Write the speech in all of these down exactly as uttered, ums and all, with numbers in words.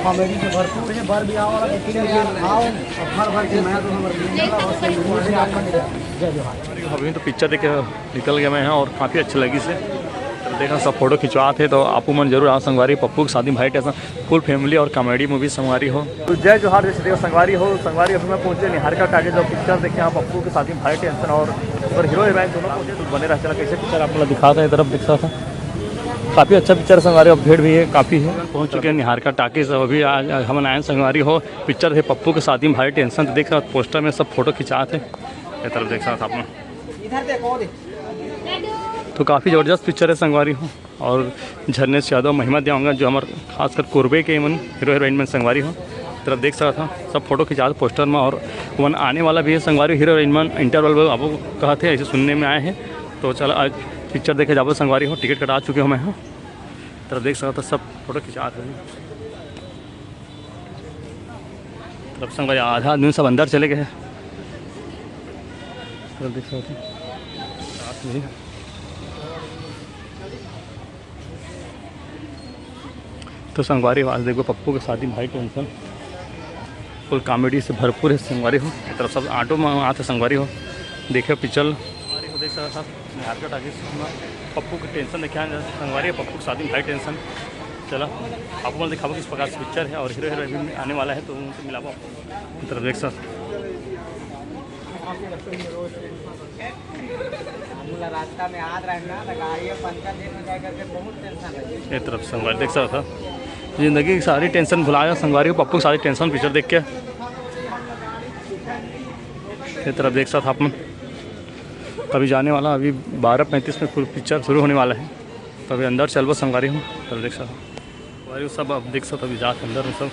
Comedy से भरपूर है, बर भी आओ और लेकिन ये आओ और भर भर के मैं तो भर भर के जय जोहार। अभी तो पिक्चर देख के निकल गया मैं यहाँ और काफ़ी अच्छी लगी से। तो देखा सब फोटो खिंचवात है, तो आपू मन जरूर आओ संगवारी, पप्पू के शादी भाई टैंसन, फुल फैमिली और कॉमेडी मूवी संगवारी हो। तो जय जोहार, जय श्री देव संगवारी हो। संगवारी अभी मैं पहुँचे निहारिका टाकीज, जो पिक्चर देखे यहाँ पप्पू के शादी भाई टैंसन और, और हीरो हीरोइन दोनों पहुँचे। तो बने रहा, चला कैसे पिक्चर आप लोग दिखाता है, तरफ दिख रहा था। काफ़ी अच्छा पिक्चर संगवारी, अब भीड़ भी है, काफ़ी है। पहुँच चुके हैं निहारिका टाकीज, अभी आज, आज हमन आए हैं संगवारी हो, पिक्चर है पप्पू के शादी भाई टैंसन। तो देख रहा पोस्टर में सब फोटो खिंचात है, ये तरफ देख सकत आप मन। इधर देखो, देख। तो काफ़ी ज़बरदस्त पिक्चर है संगवारी हो। और झरनेश यादव, महिमा देवांगन, जो हमारे खासकर कोरबे के मन हीरो हीरोइन मन संगवारी हो, तरफ देख सकत हा सब फोटो खिंचात पोस्टर में। और वन आने वाला भी है संगवारी हीरो हीरोइन मन, इंटरवल में आपको कहा थे, ऐसे सुनने में आए हैं। तो चला आज पिक्चर देखे जाबो संगवारी हो, टिकट कटा चुके हो मैं, हाँ। तरफ देख सकत हा सब फोटो खिंचात है। तरफ संगवारी आधा आदमी सब अंदर चले गए हैं। तरफ देख सकत हा। तो संगवारी हो आज देखो पप्पू के शादी भाई टैंसन, फुल कॉमेडी से भरपूर है संगवारी हो। ये तरफ सब ऑटो में आते संगवारी हो, देखे पिक्चर। संगवारी हो देख सकत हा निहारिका टाकीज में पप्पू के टैंसन देखे आए संगवारी हो, पप्पू के शादी भाई टैंसन। चला आपको मैं दिखाबो किस प्रकार से पिक्चर है और हीरो हीरोइन भी आने वाला है, तो उनसे मिलाबो आपको। ये तरफ देख सकत हा। हमला रास्ता में आत रहे ना, तो गाड़ी पंचर दिन हो जाए करके बहुत टेंशन है। ये तरफ संगवारी देख सकत हा, जिंदगी की सारी टेंशन भुला जा संगवारी हो, पप्पू की सारी टेंशन पिक्चर देख के। ये तरफ देख सकत हा आप मन, अभी जाने वाला, अभी बारह पैंतीस में फुल पिक्चर शुरू होने वाला है, तो अभी अंदर चलबो संगवारी हो, तब देख सकत हा। भाई सब आप देख सकत हा, अभी जात अंदर में सब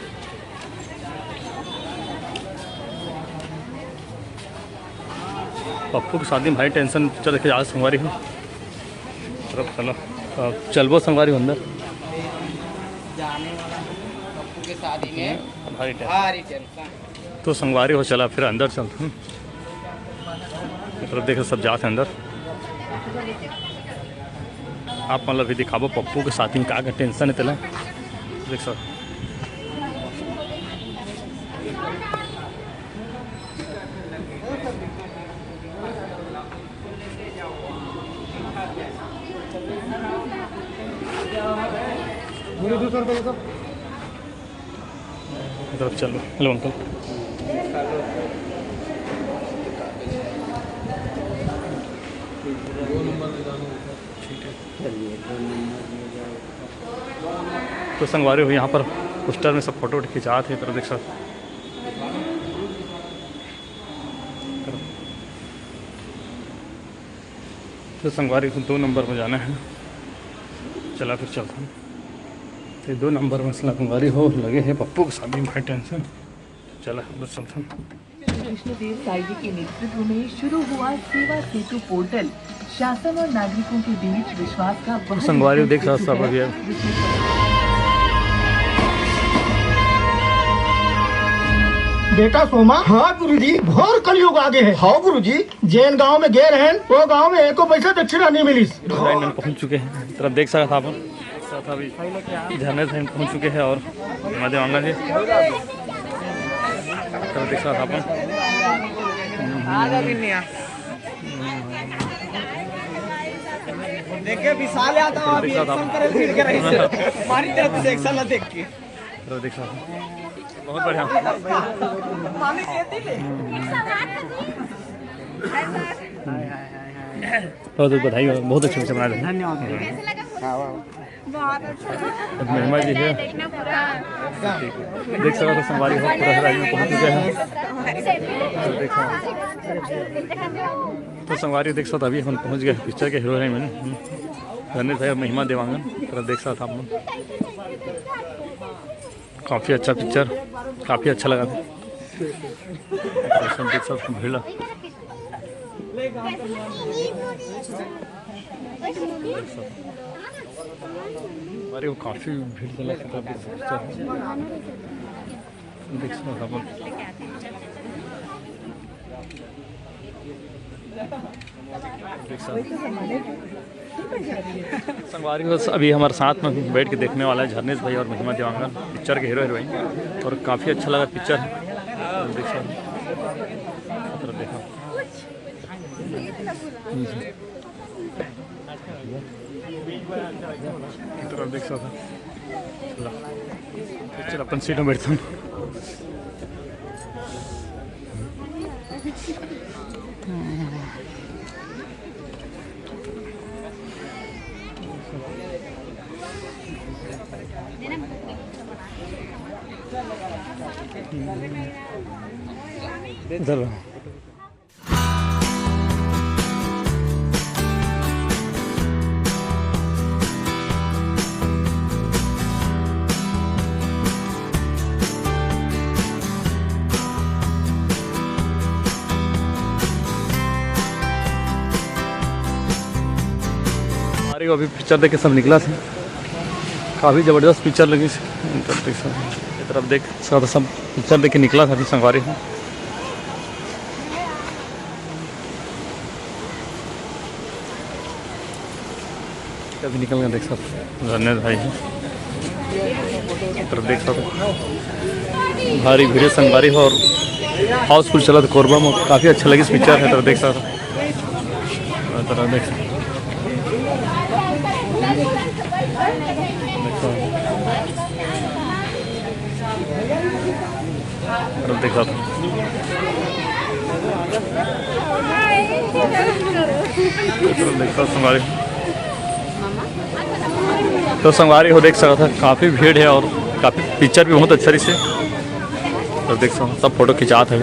पप्पू के शादी में भाई टैंसन पिक्चर देखे जात संगवारी हो। तरफ चलो, अब चलबो संगवारी हो अंदर। जाने वाला हूँ पप्पू के शादी में भारी टैंसन। भारी टेंशन। तो संगवारी हो चला फिर अंदर चलथन। तरफ देखो सब जात हे अंदर। आप मन ला भी दिखाबो पप्पू के शादी में का का टेंशन है तेला। देख सकत हा। बोलो दो सौ रुपये का। तरफ चलो। Hello uncle. ठीक है। तो संगवारी हो यहाँ पर पोस्टर में सब फोटो वोटो खिंचात हे, तरफ देख सकत हा। तो संगवारी को दो नंबर में जाना है, चला फिर चलथन। तो दो नंबर में संगवारी हो लगे है पप्पू के शादी में भाई टैंसन। चला बस चलथन। कृष्णदेव साईजी के नेतृत्व में शुरू हुआ सेवा सेतु पोर्टल। शासन और नागरिकों के बीच विश्वास का वह संगवारी देख सकत हा सब अभी। बेटा सोमा, हाँ गुरुजी, घोर कलयुग आगे है। हाँ गुरुजी। जेन गांव में गे रहेन, वो गांव में एको पैसा दक्षिणा नहीं मिलिस। हीरो हीरोइन मन पहुंच चुके हैं, तरफ देख सकत हा आप। साथ अभी झरने से पहुंच चुके हैं और महिमा देवांगन जी। तो देख सकत हा आप। देखिए विशाल यादव अभी देख सकत हा आप। एक्शन करे फिर के रही से। मारी तरफ से एक्शन ला देख के। तो देख सकत हा। बहुत बढ़िया। मामी कहती ले। बहुत बहुत बधाई हो, बहुत अच्छा पिक्चर बना रहे हैं। धन्यवाद। बहुत अच्छा। अब महिमा जी है। देख सकत हा संगवारी हो, पूरा राज में पहुंच चुके हैं। तो देखो। तो संगवारी देख सकत हा अभी हम पहुंच गए पिक्चर के हीरो हीरोइन मन। हम्म। रणवीर भाई और महिमा देवांगन, तो देख सकत हा आप मन। काफ़ी अच्छा पिक्चर, काफ़ी अच्छा लगा था। दर्शन देख सकत हा भीड़ ला। अरे वो काफ़ी भीड़ चला था, काफ़ी पिक्चर है। देख सकत हा आप। देख सकत हा। संगवारी हो, अभी हमारे साथ में बैठ के देखने वाला है झरनेश भाई और महिमा देवांगन, पिक्चर के हीरो हीरोइन, और काफ़ी अच्छा लगा पिक्चर। देख सकते, तरफ देखो। तरफ देख सकते। चल, अपन सीट में बैठता हूँ। इधर। अरे, अभी पिक्चर देख के सब निकला थे, काफ़ी ज़बरदस्त पिक्चर लगी। ये तरफ देख सकते, सब पिक्चर देख के निकला था अभी संगवारी हो। अभी निकल गए, देख सकते, रमेश भाई हैं। इधर देख सकते, भारी भीड़ संगवारी हो और हाउसफुल चला था कोरबा में, काफ़ी अच्छा लगी इस पिक्चर है। इधर देख सकते, इधर देख सकते। देखो। तरफ देखा था। तरफ देखा संगवारी। तो संगवारी हो देख सकता था, काफ़ी भीड़ है और काफ़ी पिक्चर भी बहुत अच्छा से। तो देख सकते सब फोटो खिंचात है।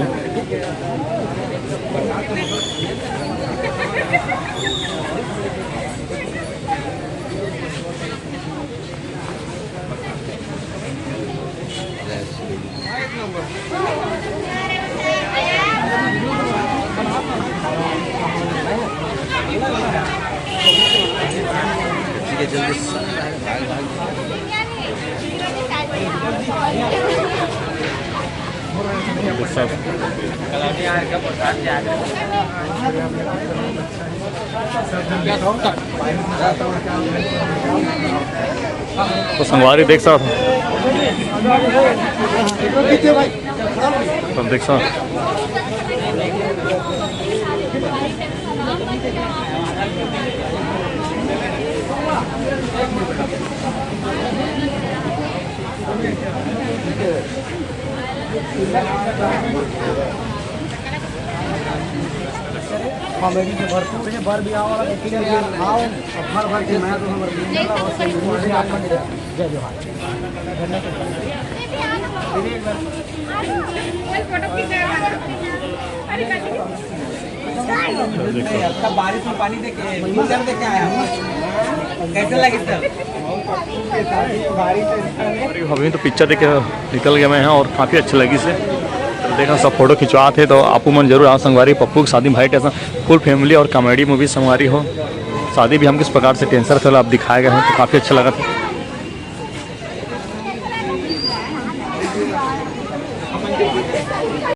तो संगवारी देख सकत हो। तो देख सकत हो। कॉमेडी से भरपूर है, बर भी आओ, लेकिन आओ, और भर भर के मैं तो हमारे जय जोहार। बारिश में पानी देख के, पिक्चर देख के आया हूँ। कैसे लगे सर? अभी तो पिक्चर देख के निकल गए मैं यहाँ और काफ़ी अच्छी लगी से। तो देखा सब फोटो खिंचवात है, तो आपू मन जरूर आओ संगवारी। पप्पू की शादी भाई टेंशन, फुल फैमिली और कॉमेडी मूवी संगवारी हो। शादी भी हम किस प्रकार से टेंशन थे आप दिखाए गए हैं, तो काफ़ी अच्छा लगा था।